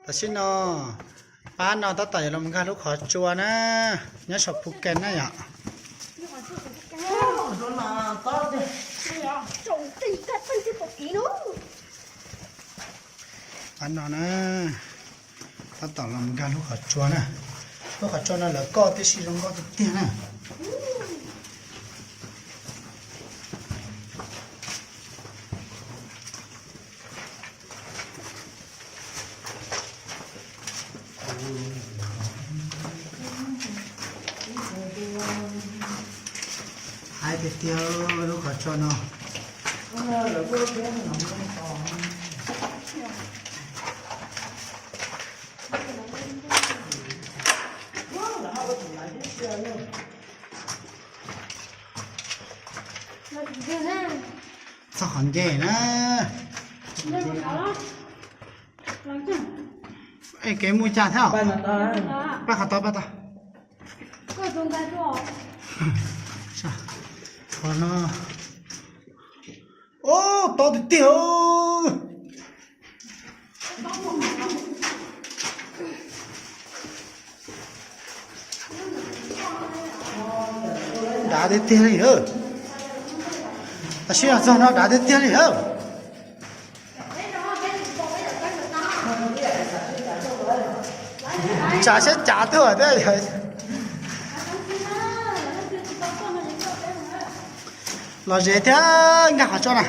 Tam sim no pab no tab tom yuav los nkag lub qhov tsua na, nyob saum Phuket na yom. Pab no na, tab tom los nkag lub qhov tsua na. Lub qhov tsua no lawv koj tib si zoo nkauj tiag tiag na. Haib tiag tiag lub qhov tsua no. Txog qhov nce na. Es kev mus cas thiab? Pab qhov tod, pab tod. Qhov no. Ub, tob tiag tiag. Dav tiag tiag li. Tam sim no txog no dav tiag tiag li. Tsav siab cav tuaj thiab. Los ze thiab nkag qhov tsua na.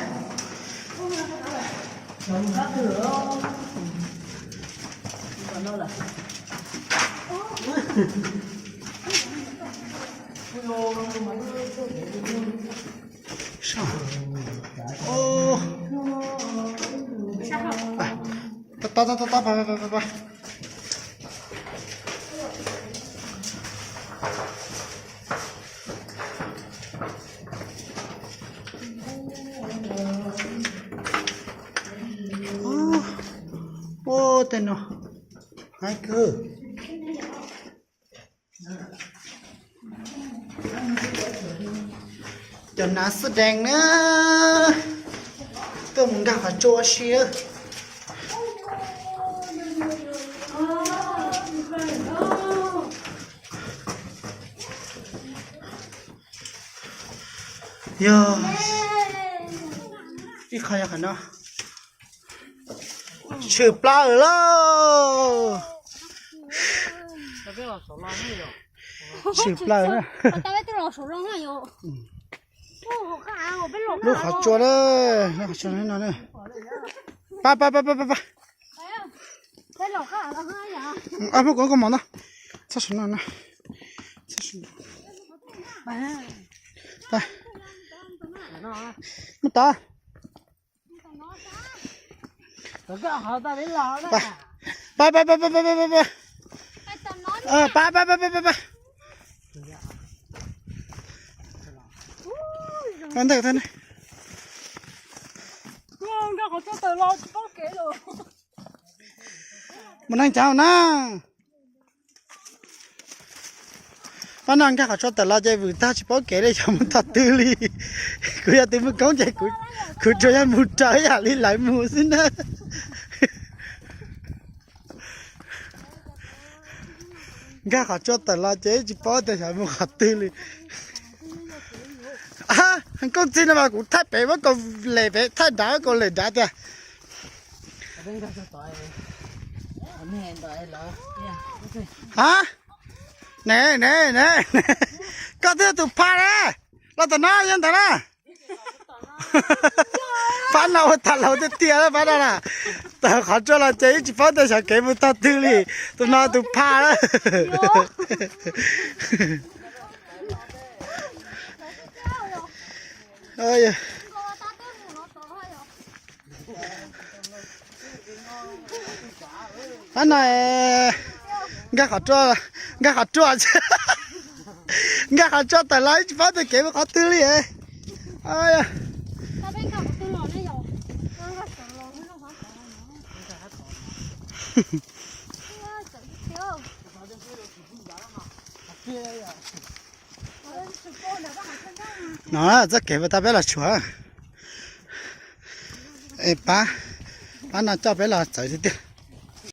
Ub, tej no haib kawg. Cov nav xwb dees na, tuaj mus nkag qhov tsua si. Yog ib qho yog qhov no. Tshwm plaws lauj. Tshwm plaws na. Lub qhov tsua na, lub qhov tsua no na. Pab, pab, pab, pab, pab, pab. Muab kuv koj mom no. Txhob sawv no na. Txhob sawv no. Pab. Muab tod. Pab, pab, pab, pab, pab, pab. Pab, pab, pab, pab, pab, pab. Ntawm tag ne. Mus neej cav na. Pab no nkag qhov tsua tawm los ces vwm tag tsis paub kev li, xyov mus tog twg li. Kuv yog tus mus koob ces kuv tsuas yog mus raws yam li lawv mus xwb na. Nkag qhov tsua tawm los ces tsis paub tias xyov mus qhov twg li. Koj txig no mas kuv thaij pem muab kaus lem pem, thaij nrad muab kaus lem nrad tiag. Ha, ne ne ne, koj twb yog tus pha na. Los tom no yog ntawd na. Pab no ua tag laus tiag tiag pab no na. Tawm qhov tsua los ces yeej tsis paub tias xyov kev mus tog twg li. Tus no tus pha na. Pab no nkag qhov tsua, nkag qhov tsua, nkag qhov tsua tawm los tsis paub tias kev mus qhov twg li. No txoj kev uas tau peb los tshuam. Es pab, pab no coj peb los txawv tiag tiag.